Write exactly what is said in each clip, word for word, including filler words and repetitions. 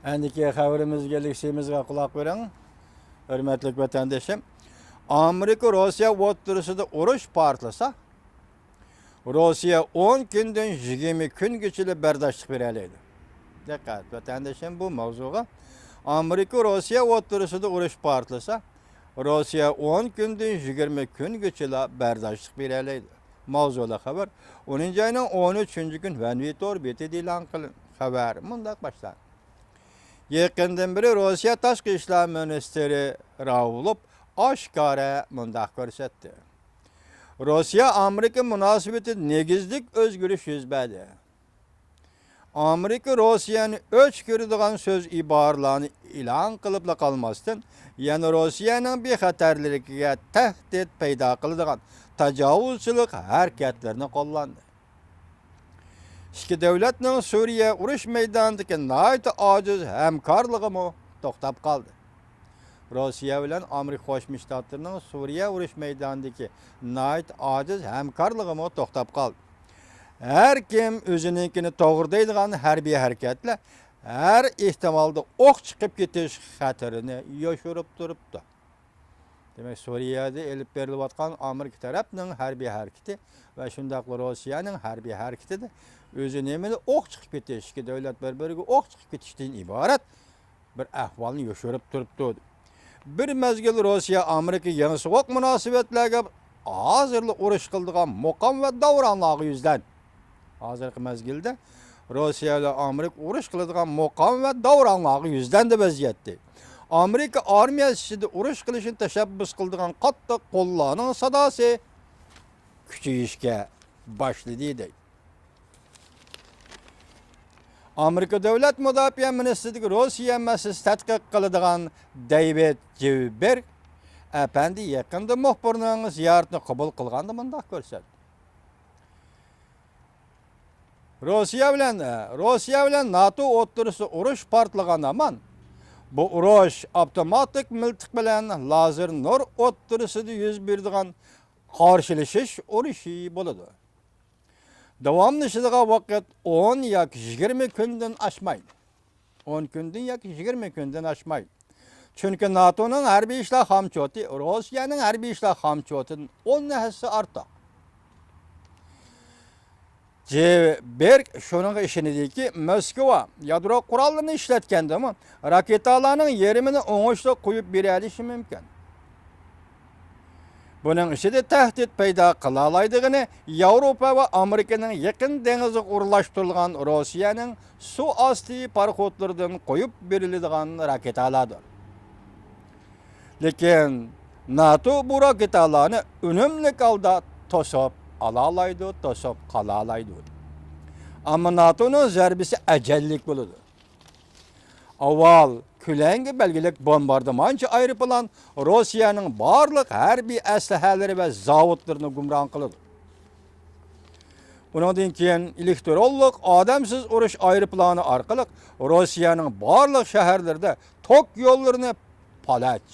ئەندىكى خەۋىرىمىزگە، لېكسىيىمىزغا قۇلاق بېرىڭ، ھۆرمەتلىك ۋەتەندىشىم. ئامېرىكا روسىيە ئوتتۇرىسىدا ئۇرۇش پارتلىسا، روسىيە ئون كۈندىن يىگىرمە كۈنگىچىلا بەرداشلىق بېرەلەيدۇ. دىققەت، ۋەتەندىشىم، بۇ ماۋزۇغا. ئامېرىكا روسىيە ئوتتۇرىسىدا ئۇرۇش پارتلىسا، روسىيە ئون كۈندىن يىگىرمە كۈنگىچىلا بەرداشلىق بېرەلەيدۇ. ماۋزۇلۇق خەۋەر ئونىنچى ئاينىڭ ئون ئۈچىنچى كۈن ۋەنۋى تور بېتىدە ئېلان قىلىندى. خەۋەر مۇنداق باشلانغان. يېقىندىن بېرى روسىيە تاشقى ئىشلار مىنىستىرى راۋلوف ئاشكارا مۇنداق كۆرسەتتى. روسىيە ئامېرىكا مۇناسىۋىتىدە نېگىزلىك ئۆزگىرىش يۈز بەردى. ئامېرىكا روسىيەنى ئۆچ كۆرىدىغان سۆز ئىبارىلەرنى ئېلان قىلىپلا قالماستىن، يەنە روسىيەنىڭ بىخەتەرلىكىگە تەھدىت پەيدا قىلىدىغان تاجاۋۇزچىلىق ھەرىكەتلىرىنى قوللاندى. ئىككى دۆلەتنىڭ سۈرىيە ئۇرۇش مەيدانىدىكى ناھايىتى ئاجىز ھەمكارلىقىمۇ توختاپ قالدى. روسىيە بىلەن ئامېرىكا قوشما شتاتلىرىنىڭ سۈرىيە ئۇرۇش مەيدانىدىكى ناھايىتى ئاجىز ھەمكارلىقىمۇ توختاپ قالدى. ھەر كىم ئۆزىنىڭكىنى توغرا دەيدىغان ھەربىي ھەرىكەتلەر ھەر ئېھتىمالدا ئوق چىقىپ كېتىش خەتىرىنى يوشۇرۇپ تۇرۇپتۇ. دېمەك، سۈرىيەدە ئېلىپ بېرىلىۋاتقان ئامېرىكا تەرەپنىڭ ھەربىي ھەرىكىتى ۋە شۇنداقلا روسىيەنىڭ ھەربىي ھەرىكىتىدە ئۆزى نېمىلا ئوق چىقىپ كېتىش، ئىككى دۆلەت بىر-بىرىگە ئوق چىقىپ كېتىشتىن ئىبارەت بىر ئەھۋالنى يوشۇرۇپ تۇرۇپتۇ. بىر مەزگىل روسىيە ئامېرىكا يېڭى سوغۇق مۇناسىۋەتلەرگە ھازىرلا ئۇرۇش قىلىدىغان مۇقام ۋە داۋراڭلارغا يۈزلەن. ھازىرقى مەزگىلدە روسىيە بىلەن ئامېرىكا ئۇرۇش قىلىدىغان مۇقام ۋە داۋراڭلارغا يۈزلەندى ۋەزىيەتتە. ئامېرىكا ئارمىيەسى ئىچىدە ئۇرۇش قىلىشنى تەشەببۇس قىلىدىغان قاتتىق قوللارنىڭ ساداسى كۈچىيىشكە باشلىدى، دەيدۇ. ئامېرىكا دۆلەت مۇداپىئە مىنىستىرلىكى روسىيە مەسىلىسى تەتقىق قىلىدىغان دېۋىد جېۋبېرگ ئەپەندى يېقىندا مۇخبىرنىڭ زىيارىتىنى قوبۇل قىلغاندا مۇنداق كۆرسەتتى. روسىيە بىلەن، روسىيە بىلەن ناتو ئوتتۇرىسىدا ئۇرۇش پارتلىغان ھامان، بۇ ئۇرۇش ئاپتوماتىك مىلتىق بىلەن لازېر نۇر ئوتتۇرىسىدا يۈز بېرىدىغان قارشىلىشىش ئۇرۇشى بولىدۇ. داۋاملىشىدىغان ۋاقىت ئون ياكى يىگىرمە كۈندىن ئاشمايدۇ. ئون كۈندىن ياكى يىگىرمە كۈندىن ئاشمايدۇ. چۈنكى ناتونىڭ ھەربىي ئىشلار خامچوتى روسىيەنىڭ ھەربىي ئىشلار خامچوتىدىن ئون ھەسسە ئارتۇق. جېۋبېرگ شۇنىڭغا ئىشىنىدۇكى، موسكۋا يادرو قوراللىرىنى ئىشلەتكەندىمۇ راكېتالارنىڭ يېرىمىنى ئوڭۇشلۇق قويۇپ بېرەلىشى مۇمكىن. بۇنىڭ ئىچىدە تەھدىت پەيدا قىلالايدىغىنى ياۋروپا ۋە ئامېرىكىنىڭ يېقىن دېڭىزىغا ئورۇنلاشتۇرۇلغان روسىيەنىڭ سۇ ئاستى پاراخوتلىرىدىن قويۇپ بېرىلىدىغان راكېتالاردۇر. لېكىن ناتو بۇ راكېتالارنى ئۈنۈملۈك ھالدا توسۇپ ئالالايدۇ، توسۇپ قالالايدۇ. ئەمما ناتونىڭ زەربىسى ئەجەللىك بولىدۇ. ئاۋۋال كۆلەڭگە بەلگىلىك بومباردىمانچى ئايروپىلان روسىيەنىڭ بارلىق ھەربىي ئەسلىھەلىرى ۋە زاۋۇتلىرىنى گۇمران قىلىدۇ. ئۇنىڭدىن كېيىن ئېلېكترونلۇق ئادەمسىز ئۇرۇش ئايروپىلانى ئارقىلىق روسىيەنىڭ بارلىق شەھەرلىرىدە توك يوللىرىنى پالەچ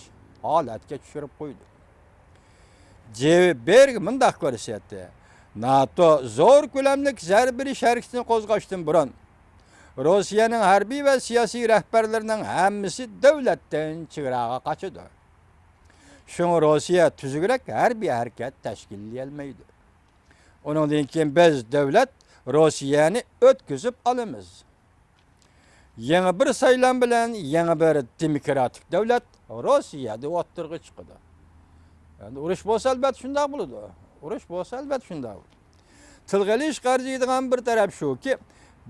ھالەتكە چۈشۈرۈپ قويدى. جېۋبېرگ مۇنداق كۆرسەتتى، ناتو زور كۆلەملىك زەربە بېرىش ھەرىكىتىنى قوزغاشتىن بۇرۇن، روسىيەنىڭ ھەربىي ۋە سىياسىي رەھبەرلىرىنىڭ ھەممىسى دۆلەتتىن چېگراغا قاچىدۇ. شۇڭا روسىيە تۈزۈكرەك ھەربىي ھەرىكەت تەشكىللىيەلمەيدۇ. ئۇنىڭدىن كېيىن بىز دۆلەت روسىيەنى ئۆتكۈزۈپ ئالىمىز. يېڭى بىر سايلام بىلەن يېڭى بىر دېموكراتىك دۆلەت روسىيەدە ئوتتۇرىغا چىقىدۇ. ئەمدى ئۇرۇش بولسا، ئەلۋەتتە، شۇنداق بولىدۇ. ئۇرۇش بولسا، ئەلۋەتتە، شۇنداق بولىدۇ. تىلغا ئېلىشقا ئەرزىيدىغان بىر تەرەپ شۇكى،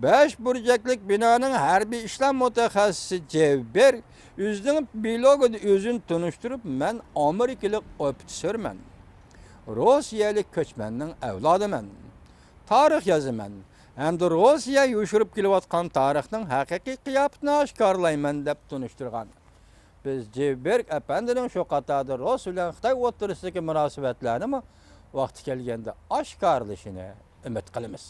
بەش بۇرجەكلىك بىنانىڭ ھەربىي ئىشلار مۇتەخەسسىسى جېۋبېرگ ئۆزىنىڭ بىلوگىدا ئۆزىنى تونۇشتۇرۇپ، مەن ئامېرىكىلىق ئوفىتسېرمەن. روسىيەلىك كۆچمەننىڭ ئەۋلادىمەن. تارىخ يازىمەن ھەمدە روسىيە يوشۇرۇپ كېلىۋاتقان تارىخنىڭ ھەقىقىي قىياپىتىنى ئاشكارىلايمەن، دەپ تونۇشتۇرغان. بىز جېۋبېرگ ئەپەندىنىڭ شۇ قاتاردا رۇس بىلەن خىتاي ئوتتۇرىسىدىكى مۇناسىۋەتلەرنىمۇ ۋاقتى كەلگەندە ئاشكارىلىشىنى ئۈمىد قىلىمىز.